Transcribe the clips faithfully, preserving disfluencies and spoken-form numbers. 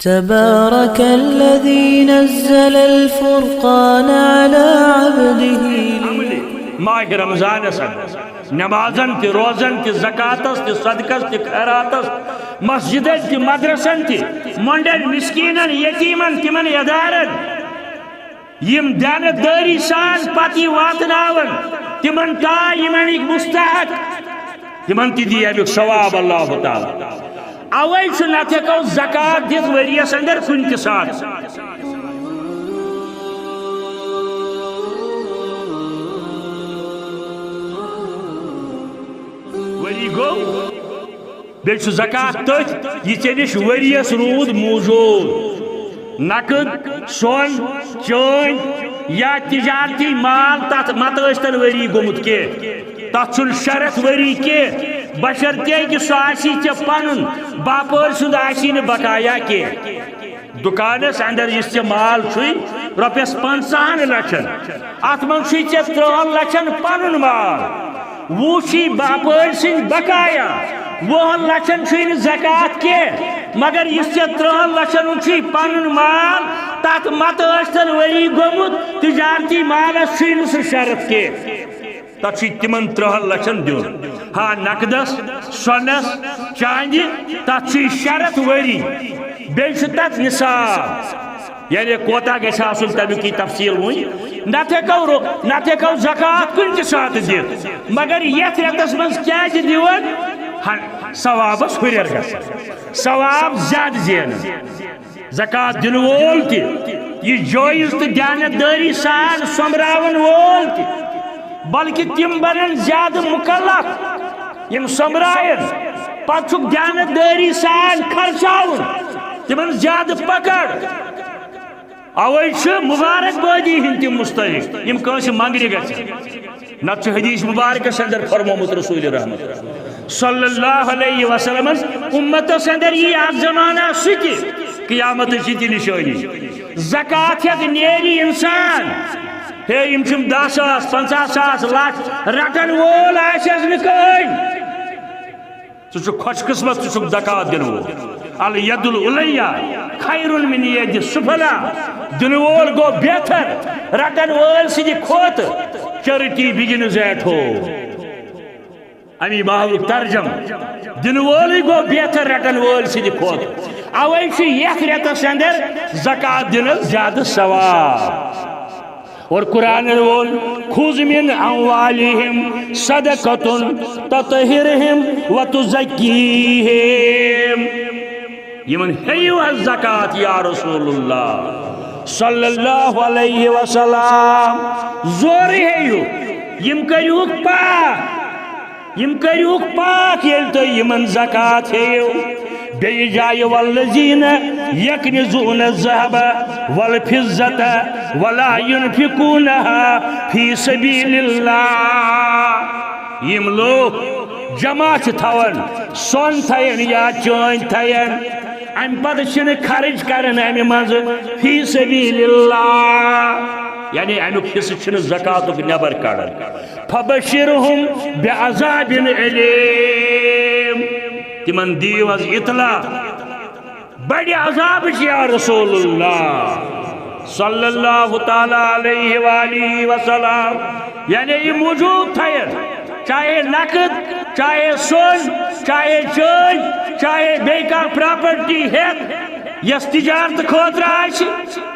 تبارك الذي نزل الفرقان على عبده. عملہِ ماہِ رمضانس اندر نمازن تہِ، روزن تہِ، زکاتس تہِ، صدقس تہِ، خیراتس، مسجدن تہِ، مدرسن تہِ، مۄنڈن، مسکینن، یتیمن، تمن ادارن، یم دیانت داری سان پتہ واتناون تمن تام، یمن امیُک مستحق، تمن تہِ دی امیُک ثواب اللہ تعالیٰ۔ اوے چھُ نتہٕ ہیٚکو زکات دِتھ ؤریس اندر کُنہِ تہِ ساتہٕ۔ ؤری گوٚو، بیٚیہِ چھُ زکات تٔتھۍ، یہِ ژےٚ نِش ؤریَس روٗد موٗجوٗد۔ نقد، سۄن، چٲنۍ یا تجارتی مال، تَتھ مَتہٕ ٲسۍتَن ؤری گوٚمُت کینٛہہ۔ تَتھ چھُنہٕ شرط ؤری کینٛہہ، بشرطیکہِ سُہ آسی ژےٚ پَنُن، باپٲرۍ سُنٛد آسی نہٕ بقایا کینٛہہ۔ دُکانَس اندر یُس ژےٚ مال چھُے رۄپیَس پنٛژاہَن لَچھَن، اَتھ منٛز چھُے ژےٚ ترٛہَن لَچھَن پَنُن مال۔ وُہ چھُے باپٲرۍ سٕنٛدۍ بقایا، وُہَن لَچھَن چھُے نہٕ زکات کینٛہہ، مگر یُس ژےٚ ترٛہَن لَچھَن ہُنٛد چھُے پَنُن مال، تَتھ مَتہٕ ٲسۍتَن ؤری گوٚمُت، تجارتی مالَس چھُے نہٕ سُہ شرط کینٛہہ۔ تَتھ چھُے تِمَن ترٛہَن لَچھَن دیُن۔ ہا، نقدَس، سۄنَس، چاندِ، تَتھ چھُے شرط ؤری۔ بیٚیہِ چھُ تَتھ نصاب۔ یعنی کوتاہ گژھِ آسُن، تَمیُک یی تفصیٖل وٕنۍ۔ نَتہٕ ہیٚکو رو-، نَتہٕ ہیٚکو زکات کُنہِ تہِ ساتہٕ دِتھ۔ مگر یَتھ رٮ۪تَس منٛز کیٛازِ دِوان؟ ہا، ثوابَس ہُرٮ۪ر گژھان۔ ثواب زیادٕ زینان۔ زکات دِنہٕ وول تہِ، یہِ جٲیِز تہٕ دیانت دٲری سان سۄمبراوَن وول تہِ، بلکہِ تِم بَنَن زیادٕ مُکلف، یِم سۄمبرایَن۔ پَتہٕ چھُکھ دیانت دٲری سان خرچاوُن، تِمَن زیادٕ پکڑ۔ اوے چھِ مبارک بٲدی ہٕنٛدۍ تِم مستحق، یِم کٲنٛسہِ منٛگنہِ گژھن۔ نتہٕ چھُ حدیث مبارکس اندر فرمومُت رسول رحمت صلی اللہ علیہ وسلمس، امتس اندر یی اکھ زمانہ سُہ تہِ، قیامتٕچ یہِ تہِ نشٲنی۔ زکات ہٮ۪تھ نیرِ انسان، ہے، یِم چھِم دَہ ساس، پنٛژاہ ساس، لچھ رٹن وول آسٮ۪س نہٕ کٕہٕنۍ۔ ژٕ چھُکھ خۄش قسمت، ژٕ چھُکھ زکات دِنہٕ وول۔ الید العلیا خیر من ید السفلا۔ دِنہٕ وول گوٚو بہتر رٹن وٲلۍ سٕنٛدِ کھۄتہٕ۔ Charity begins at home۔ امی محلُک ترجم، دِنہٕ وولٕے گوٚو بہتر رٹن وٲلۍ سٕنٛدِ کھۄتہٕ۔ اوے چھُ یتھ رٮ۪تس اندر زکات دِنس زیادٕ ثواب۔ اور قرآن ووٚن، "خذ من اموالہم صدقۃ تطہرہم وتزکیہم۔" یِمن ہیٚیِو حظ زکات یا رسول اللہ صلی اللہ علیہ وسلم، زورٕ ہیٚیِو، یِم کٔرِہُکھ پاک۔ یِم کٔرِہُکھ پاک ییٚلہِ تُہۍ یِمن زکات ہیٚیِو۔ بیٚیہِ جایہِ، "والذین یکنزون الذہب والفضة ولا ینفقونها فی سبیل اللہ"۔ یِم لوٗکھ جمع چھِ تھاوان، سۄن تھاین یا چٲنۍ تھاین، امہِ پتہٕ چھِنہٕ خرٕچ کران امہِ منٛزٕ فی سبیل اللہ، یعنی امیُک حصہٕ چھِنہٕ زکاتُک نٮ۪بر کڑان۔ فبشرہم بعذاب علیم۔ تِمن دِیِو حظ اطلاع بڑِ عذابٕچ یا رسول اللہ صلی اللہ تعالیٰ علیہ وآلہ وسلم۔ یعنی یہِ موجود تھاین، چاہے نقد، چاہے سۄن، چاہے چٲنۍ، چاہے بیٚیہِ کانٛہہ پراپرٹی ہٮ۪تھ، یۄس تجارت خٲطرٕ آسہِ،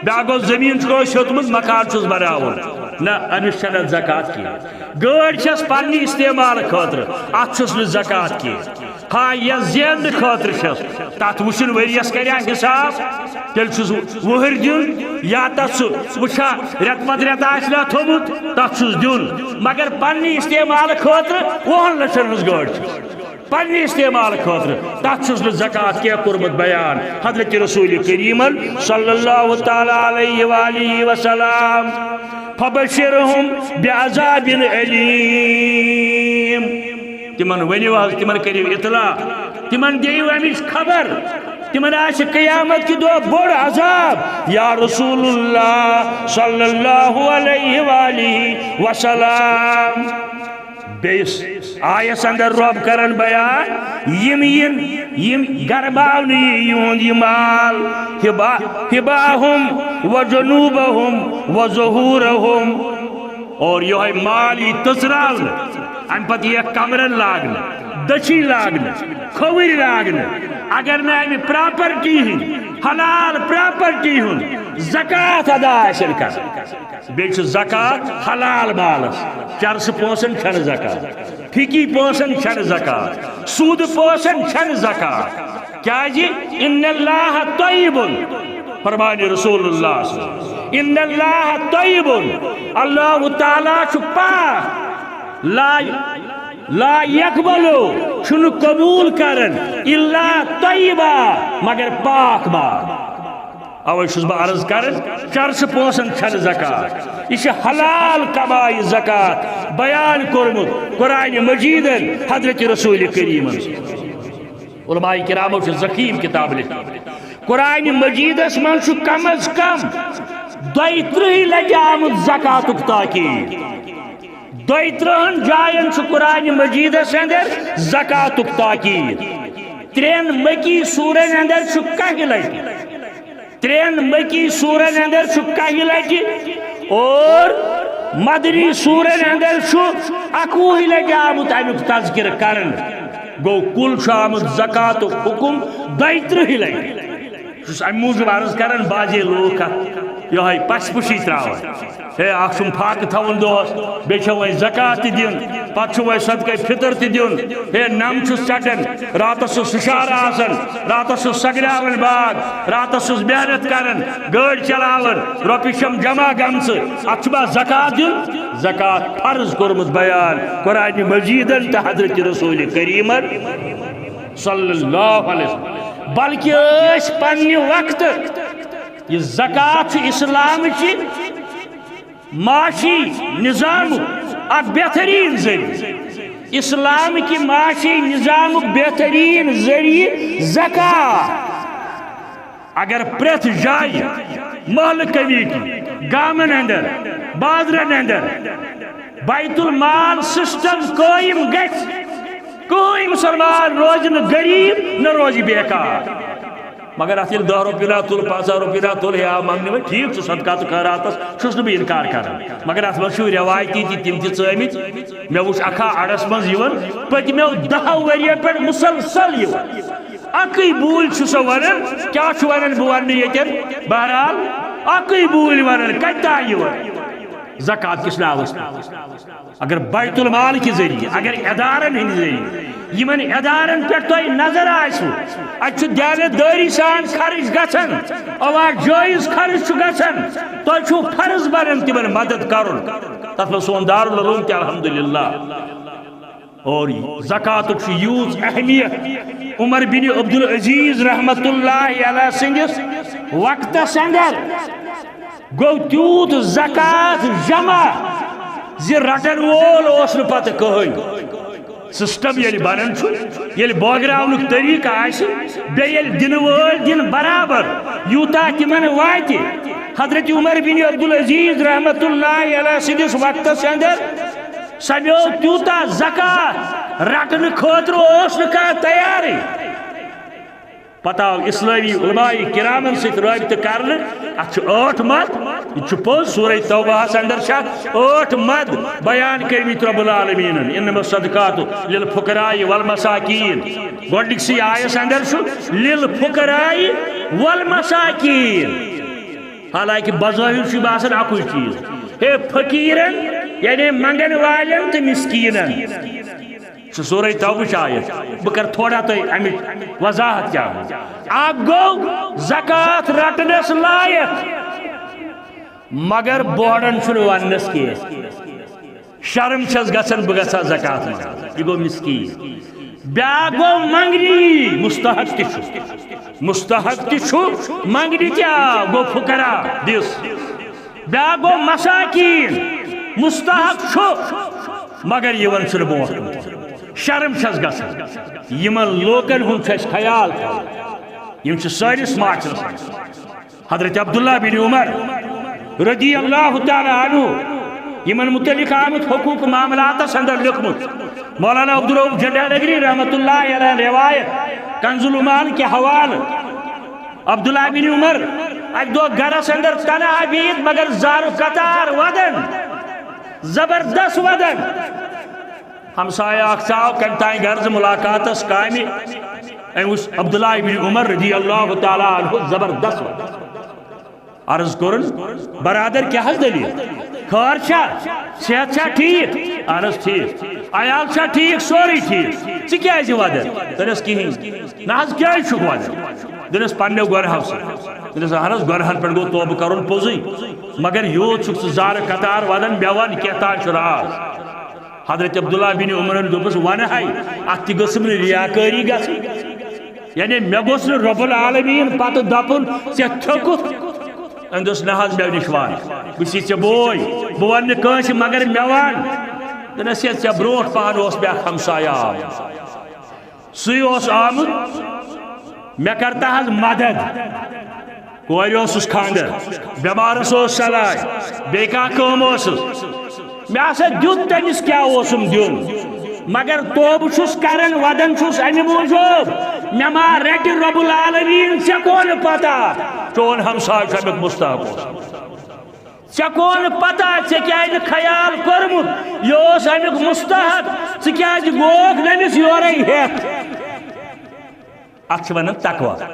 بیٛاکھ گوٚو زٔمیٖن چھُ کٲنٛسہِ ہیوٚتمُت، مکان چھُس بناوُن، نہ، أمِس چھَنہٕ زکات کینٛہہ۔ گٲڑۍ چھَس پننہِ استعمال خٲطرٕ، اتھ چھُس نہٕ زکات کینٛہہ۔ ہاں، یۄس زینہٕ خٲطرٕ چھَس، تتھ وٕچھُن ؤریَس کریا حساب، تیٚلہِ چھُس وُہٕرۍ دیُن، یا تتھ سُہ وٕچھا رٮ۪تہٕ پتہٕ رٮ۪تہٕ آسہِ نا تھوٚمُت، تتھ چھُس دیُن۔ مگر پننہِ استعمال خٲطرٕ وُہن لچھن ہٕنٛز گٲڑۍ چھِ۔ پننہِ استعمال خٲطرٕ، تتھ چھُس نہٕ زکات کینٛہہ کوٚرمُت بیان۔ حضرت رسول کریمن صلی اللہ تعالیٰ علیہ وآلہ وسلم، فبشرہم بعذاب علیم۔ تِمن ؤنِو حظ، تِمن کٔرِو اطلاع، تِمن دِیِو امِچ خبر، تِمن آسہِ قیامت کہِ دۄہ بوٚڑ عذاب۔ یا رسول اللہ صلی اللہ علیہ وآلہ وسلم۔ بیٚیِس آیس اندر رب کرن بیان، یم ین، یم گرماونہٕ یی یِہُنٛد یہِ مال، حبا-، حباہم و جنوبہم و ظہورہم۔ اور یہوے مال یی تٔژراونہٕ، امہِ پتہٕ ییہِ کمرن لاگنہٕ، دٔچھِنۍ لاگنہٕ، کھووٕرۍ لاگنہٕ۔ اگر نہٕ امہِ پراپرٹی ہٕنٛدۍ، حلال پراپرٹی ہُنٛد زکوٰۃ ادا آسن کران، بیٚیہِ چھُ زکوٰۃ حلال مالس، چرسہٕ پونٛسن چھنہٕ زکوٰۃ، فِکی پونٛسن چھنہٕ زکوٰۃ، سوٗدٕ پونٛسن چھنہٕ زکوٰۃ۔ کیازِ؟ ان اللہ طیب، فرمانہِ رسول اللہ صلی اللہ علیہ وسلم، ان اللہ طیب، اللہ تعالیٰ چھُ پاک، لا، لا یقبل، چھُنہٕ قبول کران، الا طیبا، مگر پاک مال۔ اوے چھُس بہٕ عرض کران، چرسہٕ پونٛسن چھنہٕ زکوٰۃ، یہِ چھِ حلال کمایہِ زکوٰۃ بیان کوٚرمُت قرآن مجیدن حضرت رسول کریمن۔ علماء کرامو چھِ زخیم کتاب لیکھمٕتۍ۔ قرآن مجیدس منٛز چھُ کم از کم دۄیہِ ترٕٛہہِ لٹہِ آمُت زکوٰتُک تاکید۔ دۄیہِ ترٕٛہن جاین چھُ قرآن مجیدس اندر زکوٰتُک تاکید۔ ترٛٮ۪ن مکی سورن اندر چھُ کاہہِ لٹہِ۔ ترٛٮ۪ن مکی سورن اندر چھُ کاہہِ لٹہِ اور مدنی سورن اندر چھُ اکوُہہِ لٹہِ آمُت امیُک تذکرٕ کرنہٕ۔ گوٚو، کُل چھُ آمُت زکوٰتُک حکم دۄیہِ ترٕٛہہِ لٹہِ۔ بہٕ چھُس امہِ موٗجوٗب عرض کران، بعضے لوٗکھ اتھ یِہوٚے پسہِ پُشی تراوان۔ ہے، اکھ چھُم فاقہٕ تھاوُن دۄہس، بیٚیہِ چھےٚ وۄنۍ زکوٰۃ تہِ دِنۍ، پتہٕ چھُ وۄنۍ صدقے فطر تہِ دیُن۔ ہے، نم چھُس ژٹان، راتس چھُس سُشارٕ آسان، راتس چھُس سگراوان باغ، راتس چھُس محنت کران، گٲڑۍ چلاوان، رۄپیہِ چھم جمع گٔمژٕ، اتھ چھُ ما زکوٰۃ دیُن؟ زکوٰۃ فرض کوٚرمُت بیان قرآن مجیدن تہٕ حضرت رسول کریمن صلی اللہ علیہ وسلم۔ بلکہ ٲسۍ پننہِ وقتہٕ، یہِ زکوٰۃ چھُ اسلامٕچہِ معاشی نظامُک اکھ بہترین ذریعہ، اسلام کہِ معاشی نظامُک بہترین ذریعہ زکوٰۃ۔ اگر پرٛٮ۪تھ جایہِ محلہٕ کمیٹی، گامن اندر، بازرن اندر بیت المال سسٹم قٲیِم گژھِ، کٕہٕنۍ مسلمان روزِ نہٕ غریب، نہ روزِ بیکار۔ مگر اتھ ییٚلہِ دَہ رۄپیہِ نا تُل، پنٛژاہ رۄپیہِ نا تُل، ہے آو منٛگنہِ وۄنۍ، ٹھیٖک چھُ، صدقہ تہٕ خٲراتس چھُس نہٕ بہٕ انکار کران، مگر اتھ منٛز چھُ رٮ۪وایتی تہِ تِم تہِ ژٲمٕتۍ۔ مےٚ وُچھ اکھا اَڈس منٛز یِوان، پٔتمیو دَہو ؤرۍیو پٮ۪ٹھ مسلسل یِوان۔ اکٕے بوٗلۍ چھُ سُہ ونان، کیٛاہ چھُ ونان بہٕ ونہٕ نہٕ ییٚتٮ۪ن، بہرحال اکٕے بوٗلۍ ونان، کتہِ تام یِوان زکوٰۃ کِس ناوس پٮ۪ٹھ۔ اگر بیت المال کہِ ذریعہ، اگر ادارن ہٕنٛدِ ذریعہ، یِمن ادارن پٮ۪ٹھ تۄہہِ نظر آسِوٕ، اتہِ چھُ دیانت دٲری سان خرٕچ گژھان، اوا جٲیز خرٕچ چھُ گژھان، تۄہہِ چھُو فرض بنان تِمن مدد کرُن۔ تتھ منٛز سون دارالعلوم تہِ الحمدللہ۔ اور زکوٰتُک چھُ یوٗژ اہمیت۔ عمر بن عبدالعزیز رحمتہ اللہ علیہ سٕنٛدِس وقتس اندر گوٚو تیوٗت زکوٰۃ جمع زِ رٹن وول اوس نہٕ پتہٕ کٕہٕنۍ۔ سسٹم ییٚلہِ بنان چھُ، ییٚلہِ بٲگراونُک طریٖقہٕ آسہِ، بیٚیہِ ییٚلہِ دِنہٕ وٲلۍ دِن برابر، یوٗتاہ تِمن واتہِ۔ حضرت عمر بن عبدالعزیز رحمتہ اللہ علیہ سٕنٛدِس وقتس اندر سمِیو تیوٗتاہ زکوٰۃ رٹنہٕ خٲطرٕ اوس نہٕ کانٛہہ تیارٕے۔ پتہٕ آو اسلٲمی علماء کرامن سۭتۍ رٲبطہٕ کرنہٕ۔ اتھ چھِ ٲٹھ مد، یہِ چھُ پوٚز، سورہ توبہس اندر چھِ اتھ ٲٹھ مد بیان کٔرمٕتۍ رب العالمینن۔ انما الصدقات للفقراء والمساکین۔ گۄڈنِکسٕے آیس اندر چھُ للفقراء والمساکین۔ حالانکہ بظٲہر چھُ باسان اکُے چیٖز، ہے فقیرن، یعنی منگن والٮ۪ن تہٕ مسکینن۔ سُہ سورہ توبہٕچ آیت۔ بہٕ کرٕ تھوڑا تۄہہِ اَمِچ وضاحت کیٛاہ۔ اکھ گوٚو زکوٰۃ رٹنس لایق، مگر بوڑن چھُنہٕ وننس کینٛہہ۔ شرم چھس گژھان بہٕ گژھٕ ہا زکوٰۃ منٛگنہِ۔ یہِ گوٚو مسکین۔ بیٛاکھ گوٚو منگنہِ یی، مستحق تہِ چھُ۔ مستحق تہِ چھُ، منگنہِ تہِ آو، گوٚو فقراء دِس۔ بیٛاکھ گوٚو مساکین، مستحق چھُ، مگر یِوان چھُنہٕ برونٛٹھ کُن۔ شرم چھس گژھان۔ یِمن لوٗکن ہُنٛد چھُ اَسہِ خیال تھاوُن۔ یِم چھِ سٲنِس معاشرس منٛز۔ حضرت عبداللہ بن عمر رضی اللہ تعالیٰ عنہ یِمن متعلق آمُت حقوق معاملاتس اندر لیوٚکھمُت۔ مولانا عبدالرؤف جنڈا نگری رحمت اللہ علیہ روایت کنز الایمان کہِ حوالہٕ، عبداللہ بن عمر اکہِ دۄہ گرس اندر تنہا بِہِتھ مگر زارٕ قطار ودان، زبردست ودان۔ ہمسایہ اکھ ژاو کمہِ تام غرض ملاقاتس کامہِ۔ أمۍ وُچھ عبداللہ بن عمر رضی اللہ تعالیٰ عنہ زبردست ودان۔ عرض کوٚرُن، "برادر، کیٛاہ حظ دٔلیٖل؟ خٲر چھا؟ صحت چھا ٹھیٖک؟" "اہن حظ ٹھیٖک۔" "عیال چھا ٹھیٖک؟ سورُے ٹھیٖک؟ ژٕ کیٛازِ ودان؟" دوٚپنس، "کِہیٖنۍ۔" "نہ حظ، کیٛازِ چھُکھ ودان؟" دوٚپنس، "پننیو گۄرہو سۭتۍ۔" دوٚپنس، "اہن حظ، گۄرہن پٮ۪ٹھ گوٚو توبہٕ کرُن پوٚزُے، مگر یوٗت چھُکھ ژٕ زارٕ قطار ودان، مےٚ ون کیٛاہ تام چھُ راز۔" حضرت عبداللہ بن عمرن دوٚپُس، "ونہٕ ہے، اتھ تہِ گٔژھٕم نہٕ ریاکٲری گژھٕنۍ۔ یعنی مےٚ گوٚژھ نہٕ رب العالمین پتہٕ دپُن، ژےٚ تھوٚکُتھ۔" أمۍ دوٚپُس، "نہ حظ، مےٚ نِش وَن۔ بہٕ چھُسے ژےٚ بوے۔ بہٕ وَنہٕ نہٕ کٲنٛسہِ، مگر مےٚ وَن۔" دوٚپنَس، "ہے، ژےٚ برونٛٹھ پَہَن اوس بیٛاکھ ہمسایہِ آمُت۔ سُے اوس آمُت، مےٚ کَر تہٕ حظ مدد۔ کورِ اوسُس خانٛدر، بٮ۪مارَس اوس علاج، بیٚیہِ کانٛہہ کٲم ٲسٕس۔" مےٚ ہسا دیُت تٔمِس کیٛاہ اوسُم دیُن، مگر توبہٕ چھُس کران، ودان چھُس امہِ موٗجوٗب، مےٚ ما رٹہِ رب العالمین؟ ژےٚ کون پتہ چون ہمسایہِ چھُ امیُک مستحق اوسمُت؟ ژےٚ کون پتہ ژےٚ کیٛازِ نہٕ خیال کوٚرمُت یہِ اوس امیُک مستحق؟ ژٕ کیٛازِ گوکھ نٔمِس یورے ہٮ۪تھ؟ اتھ چھِ ونان تقوی۔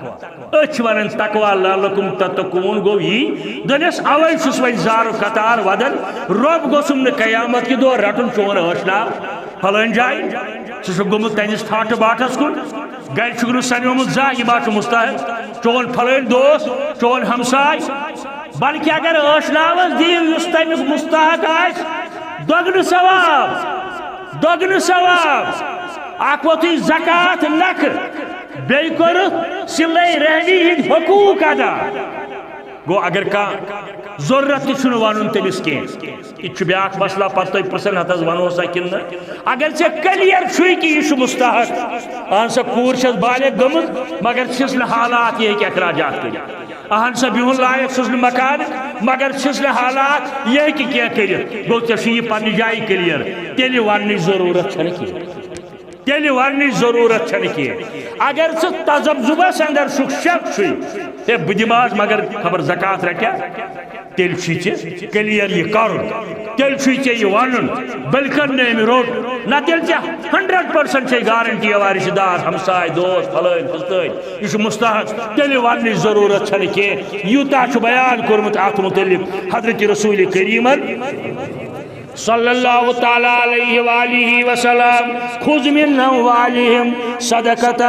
أسۍ چھِ ونان تقوی لعلکم تتقون۔ گوٚو یی، دوٚپنس، اوے چھُس وۄنۍ زارٕ قطار ودان، رۄب گوٚژھُم نہٕ قیامت کہِ دۄہ رٹُن چون ٲش ناو پھلٲنۍ جایہِ۔ سُہ چھُ گوٚمُت تٔہنٛدِس ٹھاٹھٕ باٹھس کُن، گرِ چھُکھ نہٕ سمیومُت زانٛہہ، یہِ ما چھُ مستحق؟ چون پھلٲنۍ دوس، چون ہمساے، بلکہ اگر ٲش ناوس دِیِو یُس تمیُک مستحق آسہِ، دۄگنہٕ ثواب، دۄگنہٕ ثواب۔ اکھ ووٚتھُے زکوٰۃ نکھٕ، بیٚیہِ کوٚرُکھ صلہ رحمی ہٕنٛدۍ حقوٗق ادا۔ گوٚو، اگر کانٛہہ ضروٗرت تہِ چھُنہٕ وَنُن تٔمِس کینٛہہ، یہِ تہِ چھُ بیٛاکھ مسئلہ، پَتہٕ تُہۍ پرٛژھن ہَتَس وَنوسا کِنہٕ نہٕ۔ اگر ژےٚ clear چھُے کہِ یہِ چھُ مستحق، اہن سا، کوٗر چھَس بالغ گٔمٕژ، مگر چھِس نہٕ حالات، یہِ ہیٚکہِ اخراجات کٔرِتھ۔ اہن سا، بِہُن لایق چھُس نہٕ مکان، مگر چھِس نہٕ حالات، یہِ ہیٚکہِ کینٛہہ کٔرِتھ۔ گوٚو، ژےٚ چھُ یہِ پننہِ جایہِ clear، تیٚلہِ وَننٕچ ضروٗرت چھَنہٕ کینٛہہ۔ تیٚلہِ وننٕچ ضروٗرت چھنہٕ کینٛہہ۔ اگر ژٕ تذبذبس اندر چھُکھ، شک چھُے، ہے، بہٕ دِمہٕ آز، مگر خبر زکوٰۃ رٹیا، تیٚلہِ چھُے ژےٚ clear یہِ کرُن، تیٚلہِ چھُے ژےٚ یہِ ونُن، بلکن نہٕ أمۍ روٚٹ، نہ تیٚلہِ ژےٚ hundred percent چھے guarantee یِوان، رشتہٕ دار، ہمساے، دوس، فلٲنۍ، فستٲنۍ، یہِ چھُ مستحق، تیٚلہِ وننٕچ ضروٗرت چھنہٕ کینٛہہ۔ یوٗتاہ چھُ بیان کوٚرمُت اتھ متعلق حضرت رسول کریمن۔ صلی اللہ تعالیٰ علیہ وآلہ وسلم، "خذ من اموالہم صدقۃ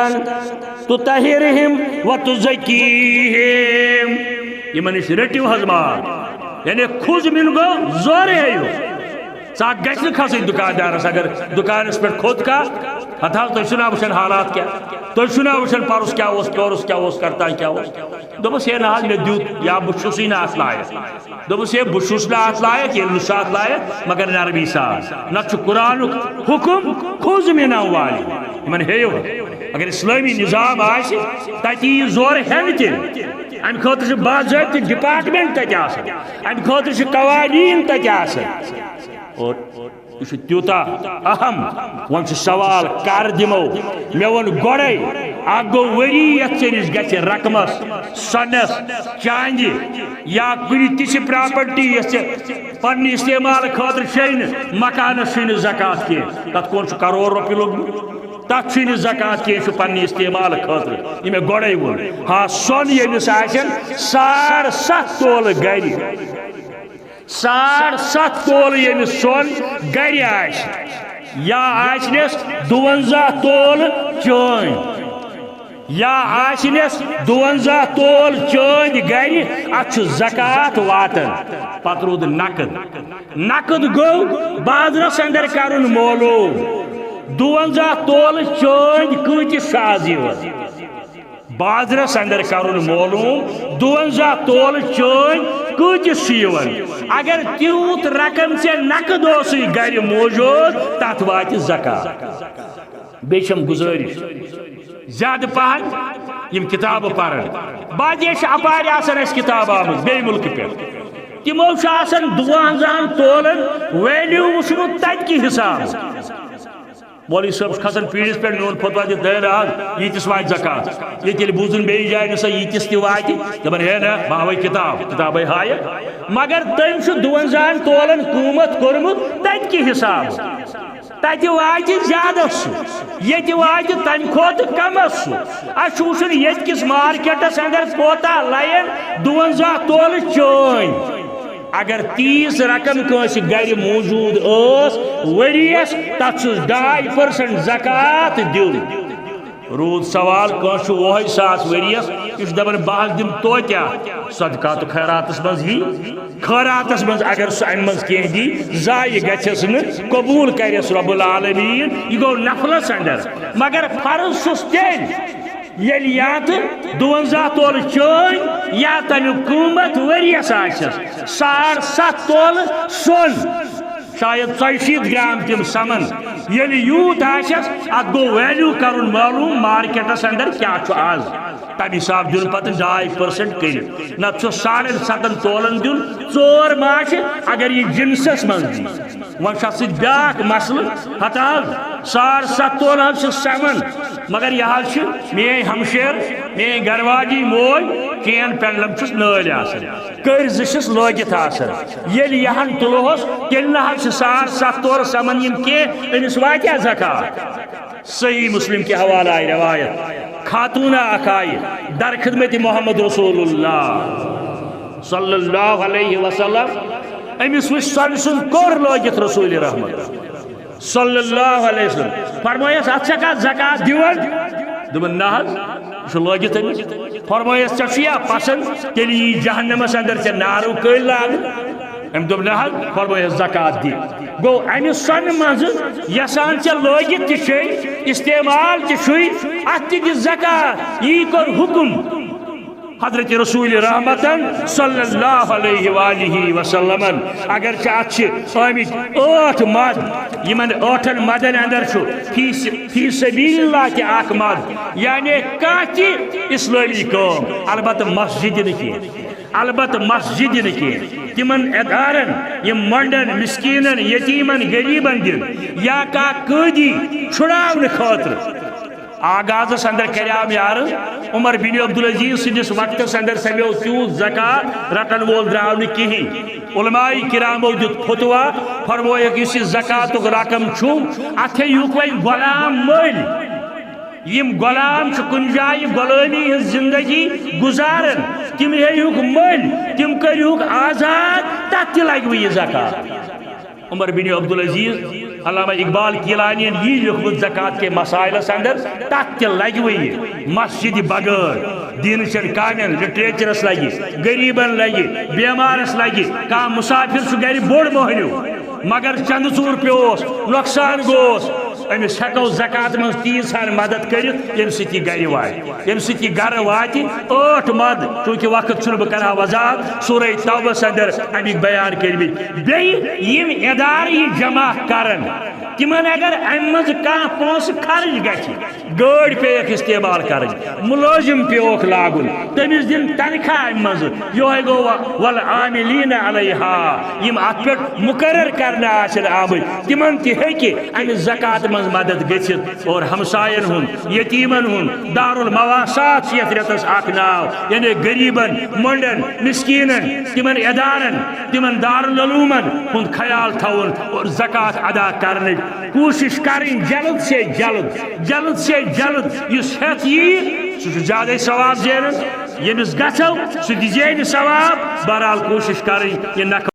تطہرہم و تزکیہم۔" یِمن نِش رٔٹِو حظ مال، یعنی خذ من گوٚو زورٕ ہیٚیِو۔ ژٕ گژھِ نہٕ کھسٕنۍ دُکاندارس، اگر دُکانس پٮ۪ٹھ کھوٚت کانٛہہ، ہتہٕ حظ تُہۍ چھِو نا وٕچھان حالات کیٛاہ، تُہۍ چھِو نا وٕچھان پرُس کیٛاہ اوس، پیورُس کیٛاہ اوس، کرتان کیٛاہ اوس۔ دوٚپُس، ہے نہ حظ، مےٚ دیُت، یا بہٕ چھُسٕے نہٕ اتھ لایق۔ دوٚپُس، ہے، بہٕ چھُس نہٕ اتھ لایق، ییٚلہِ نہٕ سُہ اتھ لایق، مگر نرمی سان۔ نتہٕ چھُ قرآنُک حُکم، "خذ من اموالہم"۔ یِمن ہیٚیِو۔ اگر اسلٲمی نظام آسہِ، تتہِ یی زورٕ ہٮ۪نہٕ تہِ۔ امہِ خٲطرٕ چھِ باضٲبطہٕ department تتہِ آسان، امہِ خٲطرٕ چھِ قوانین تتہِ آسان۔ اور یہِ چھُ تیوٗتاہ اہم۔ وۄنۍ چھُ سوال، کر دِمو؟ مےٚ ووٚن گۄڈَے، اکھ گوٚو ؤری یَتھ ژےٚ نِش گژھِ رقمس، سۄنس، چاندِ یا کُنہِ تِژھِ property یۄس ژےٚ پننہِ استعمال خٲطرٕ چھے نہٕ، مکانس چھُے نہٕ زکوٰۃ کینٛہہ، تتھ کون چھُ کرور رۄپیہِ لوٚگمُت؟ تتھ چھُے نہٕ زکوٰۃ کینٛہہ، یہِ چھُ پننہِ استعمال خٲطرٕ۔ یہِ مےٚ گۄڈَے ووٚن۔ ہا، سۄن ییٚمِس آسن ساڑ ستھ تولہٕ گرِ، ساڑ ستھ تولہٕ ییٚمِس سۄن گرِ آسہِ، یا آسنس دُونزہ تولہٕ چٲنۍ، یا آسنس دُونزہ تولہٕ چٲنۍ گرِ، اتھ چھُ زکوٰۃ واتان۔ پتہٕ روٗد نقد۔ نقد گوٚو بازرس اندر کرُن معلوم، دُونزہ تولہٕ چٲنۍ کۭتِس چھُ آز یِوان۔ بازرس اندر کرُن معلوم، دُونزہ تولہٕ چٲنۍ کۭتِس چھُ یِوان۔ اگر تیوٗت رقم ژےٚ نقد اوسُے گرِ موجود، تتھ واتہِ زکوٰۃ۔ بیٚیہِ چھم گزٲرش، زیادٕ پہن یِم کتابہٕ پرن۔ بعضے چھِ اپارِ آسان اسہِ کتاب آمٕژ بیٚیہِ مُلکہٕ پٮ۪ٹھ۔ تِمو چھُ آسان دُوَنزاہَن تولن ویلیو وٕچھمُت تَتہِ کہِ حساب۔ مولوی صٲب چھُ کھسان پیٖرِس پٮ۪ٹھ، میون فتوا دِتھ، دٲرۍ اَکھ، ییٖتِس واتہِ زکات۔ ییٚتہِ ییٚلہِ بوٗزُن بیٚیِس جایہِ نہ سا ییٖتِس تہِ واتہِ، دَپان، ہے نہ، بہٕ ہاوَے کِتاب، کِتابَے ہایَکھ۔ مگر تٔمۍ چھُ دُوَنزاہَن تولَن قۭمَتھ کوٚرمُت تَتہِ کہِ حساب۔ تَتہِ واتہِ زیادَس سُہ، ییٚتہِ واتہِ تَمہِ کھۄتہٕ کَمَس سُہ۔ اَسہِ چھُ وٕچھُن ییٚتہِ کِس مارکیٹَس اَندَر کوتاہ لَیَن دُوَنزاہ تولہٕ چٲنۍ۔ اگر تیٖژ رقم کٲنٛسہِ گرِ موجود ٲس ؤریَس، تَتھ چھُس ڈاے پٔرسنٹ زکات دیُن۔ روٗد سوال، کٲنٛسہِ چھُ وُہَے ساس ؤریَس، یہِ چھُ دَپان، بہٕ حظ دِمہٕ توتہِ اَتھ صدقات و خیراتَس منٛز یی۔ خیراتَس منٛز اگر سُہ اَمہِ منٛز کینٛہہ دی، ضایع گژھٮ۪س نہٕ، قبوٗل کَرٮ۪س رب العالمین، یہِ گوٚو نفلَس اندر۔ مگر فرض چھُس تیٚلہِ، ییٚلہِ یا تہٕ دُوَنزاہ تولہٕ چٲنۍ یا تَمیُک قۭمَتھ ؤریَس آسٮ۪س ساڑ سَتھ تولہٕ سۄن، شاید ژۄیہِ شیٖتھ گرام تِم سَمَن۔ ییٚلہِ یوٗت آسٮ۪س، اَتھ گوٚو ویلیو کَرُن معلوٗم مارکیٹَس اندر کیٛاہ چھُ آز۔ تَمہِ حساب دیُن پَتہٕ ڈاے پٔرسنٹ کٔرِتھ، نَتہٕ چھُ ساڑَن سَتَن تولَن دیُن، ژور ما چھِ، اگر یہِ جنسَس منٛز دی۔ وۄنۍ چھُ اَتھ سۭتۍ بیٛاکھ مسلہٕ، ہَتہٕ حظ، ساڑ سَتھ تولہٕ حظ چھِ سَمَن، مگر یہِ حظ چھِ میٛٲنۍ ہمشیر، میٛٲنۍ گرٕ واجی موج، کین پینڈلم چھُس نٲلۍ آسان، کٔرۍ زٕ چھِس لٲگِتھ آسان۔ ییٚلہِ یہِ ہن تُلہوس، تیٚلہِ نہ حظ چھِ ساڑ سَتھ تولہٕ سَمَن یِم کینٛہہ، أمِس واتیٛا زکات؟ صحیح مسلم کہِ حوالہٕ آیہِ روایت، خاتوٗنہ اکھ آیہِ در خدمت محمد رسول اللہ صلی اللہ علیہ وسلم، أمِس وٕچھ سۄنہٕ سُنٛد کوٚر لٲگِتھ رسول رحمت صلی اللہ علیہ وسلم۔ فرمٲیس، اَتھ چھا کانٛہہ زکات دِوان؟ دوٚپُن، نہ حظ، یہِ چھُ لٲگِتھ أمِس۔ فرمٲیس، ژےٚ چھُیا پسنٛد، تیٚلہِ یی جہنمس اندر ژےٚ نارو کٔلۍ لاگہٕ؟ أمۍ دوٚپ، نہ حظ، فرمٲیس، زکات دِ۔ گوٚو، اَمہِ سۄنہٕ منٛزٕ یَسان ژےٚ لٲگِتھ تہِ چھے، استعمال تہِ چھُے، اَتھ تہِ دِ زکات۔ یی کوٚر حُکُم حضرت رسول رحمتن صلی اللہ علیہ وآلہ وسلمن۔ اگرچہ اتھ چھِ آمٕتۍ ٲٹھ مد، یِمن ٲٹھن مدن اندر چھُ فی س-، فی سبیل اللہ تہِ اکھ مد، یعنی کانٛہہ تہِ اسلٲمی کٲم، البتہ مسجد نہٕ کینٛہہ، البتہ مسجد نہٕ کینٛہہ، تِمن ادارن، یِم مۄنڈن، مسکینن، یتیمن، غریبن دِن، یا کانٛہہ قٲدی چھُڑاونہٕ خٲطرٕ۔ آغازس اندر کریام عرض، عمر بن عبدالعزیز سٕنٛدِس وقتس اندر سمیو تیوٗت زکات رٹن وول درٛاو نہٕ کِہیٖنۍ۔ علماء کرامو دیُت فتوا، فرمووُکھ، یُس یہِ زکاتُک رقم چھُ، اتھ ہیٚیِہُکھ وۄنۍ غلام مٔلۍ۔ یِم غلام چھِ کُنہِ جایہِ غلٲمی ہٕنٛز زندگی گُزاران، تِم ہیٚیِہُکھ مٔلۍ، تِم کٔرِہُکھ آزاد، تتھ تہِ لگہِ وۄنۍ یہِ زکات۔ عمر بن عبدالعزیز، علامہ اقبال گیلانین یی لیوٗکھمُت زکات کے مسائلس اندر، تتھ تہِ لگہِ وۄنۍ یہِ مسجد بغٲر، دیٖنہٕ چٮ۪ن کامٮ۪ن، لٹریچرس لگہِ، غریبن لگہِ، بیمارس لگہِ، کانٛہہ مسافر چھُ گرِ بوٚڑ مٔہنیو، مگر چندٕ ژوٗر پیوس، نۄقصان گوس، أمِس ہٮ۪کو زکات منٛز تیٖژ ہن مدد کٔرِتھ، ییٚمہِ سۭتۍ یہِ گرِ واتہِ۔ ییٚمہِ سۭتۍ یہِ گرٕ واتہِ ٲٹھ مد، چوٗنٛکہِ وقت چھُنہٕ، بہٕ کرٕ ہا وضاحت، سورہ توبس اندر اَمِکۍ بیان کٔرمٕتۍ۔ بیٚیہِ یِم ادارٕ یہِ جمع کرن، تِمن اگر اَمہِ منٛز کانٛہہ پونٛسہٕ خرٕچ گژھِ، گٲڑۍ پیٚیَکھ استعمال کرٕنۍ، مُلٲزِم پیٚوکھ لاگُن، تٔمِس دِن تنخواہ اَمہِ منٛزٕ، یِہوٚے گوٚو و-، والعاملین علیہا، یِم اَتھ پٮ۪ٹھ مُقرر کرنہٕ آسن آمٕتۍ، تِمن تہِ ہیٚکہِ اَمہِ زکات منٛز مدد گٔژھِتھ۔ اور ہمساین ہُنٛد، یتیمن ہُنٛد، دارالمواسات چھُ یتھ رٮ۪تس اکھ ناو، یعنی غریبن، مۄنڈن، مسکینن، تِمن ادارن، تِمن دارالعلومن ہُنٛد خیال تھاوُن اور زکات ادا کرنٕچ کوٗشش کرٕنۍ جلد سے جلد، جلد سے جلد۔ یُس ہٮ۪تھ یی، سُہ چھُ زیادے ثواب زینان، ییٚمِس گژھو، سُہ تہِ زینہِ ثواب۔ بہرحال کوٗشش کرٕنۍ یہِ نقل